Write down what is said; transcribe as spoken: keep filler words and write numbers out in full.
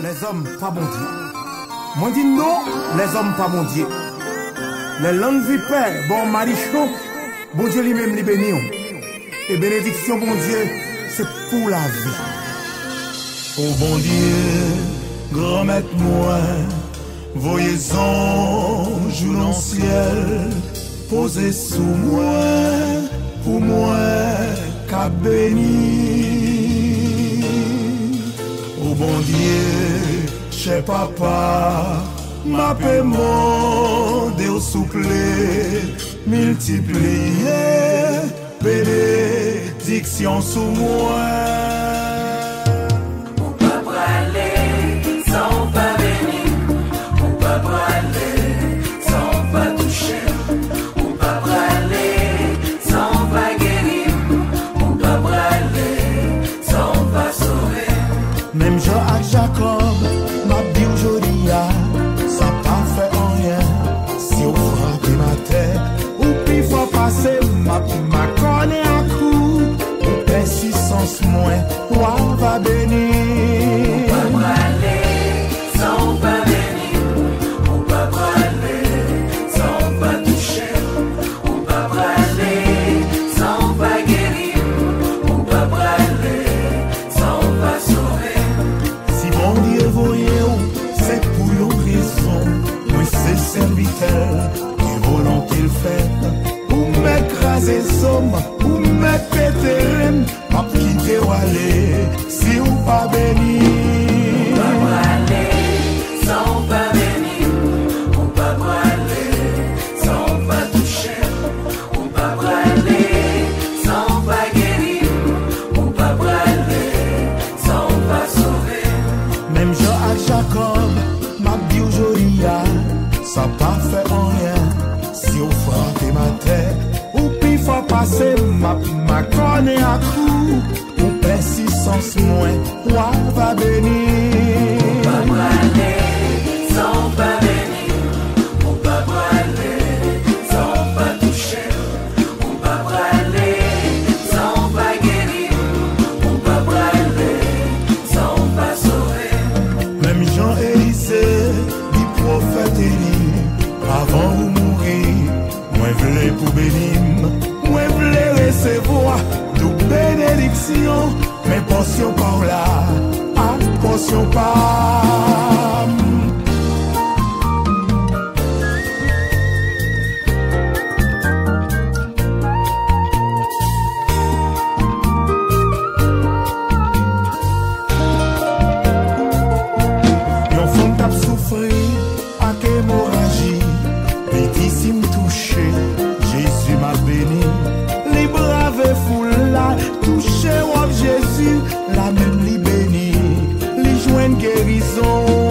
Lèzòm pa Bondye. Mwen di non, lèzòm pa Bondye. Lè lang vipè ba w madichon, Bondye li menm li beni w. E benediksyon Bondye se pou lavi. O Bondye, Granmèt mwen, voye zanj ou nan syèl, poze sou mwen, pou mwen ka beni. O Bondye, chè papa, m ape mande w souple, miltipliye benediksyon sou mwen. Ou pa prale san w pa beni m. Ou pa prale san w pa touche m. Ou pa prale san w pa geri m. Ou pa prale san w pa sove m. Menm jan ak Jakòb, m ap di w jodi a, sa pa fè anyen si w frape m atè. Ou pi fò pase m, m ap makònen ak ou. Ou pèsistans mwen, w ava beni. Ou pa prale san w pa beni m. Ou pa prale san w pa touche m. Ou pa prale san w pa geri m. Ou pa prale san w pa sove m. Si Bondye voye w, se pou yon rezon. Mwen se sèvitè l, ke volonte l fèt. Ou mèt kraze zo m, ou mèt pete ren m, m ap kite w ale si w pa beni. Ou pa prale san w pa beni m. Ou pa prale san w pa touche m. Ou pa prale san w pa geri m. Ou pa prale san w pa sove m. Menm jan ak Jakòb, m ap di w jodi a, sa pa fè anyen si w frape m atè. Ou pi fò pase m, m ap makònen ak ou. Ou pèsistans mwen, w ava beni. Ou pa prale san w pa beni m. Ou pa prale san w pa touche m. Ou pa prale san w pa geri m. Ou pa prale san w pa sove m. Menm jan Elize di pwofèt Eli, avan ou mouri, mwen vle pou beni m, mwen vle resevwa tout benediksyon, men pòsyon pa w la ak pòsyon pa m. Yon fanm t ap soufri ak emoraji, li di si m touche Jezi m ap beni. Li brave foul la, touche wòb Jezi, la menm li beni, li jwenn gerizon.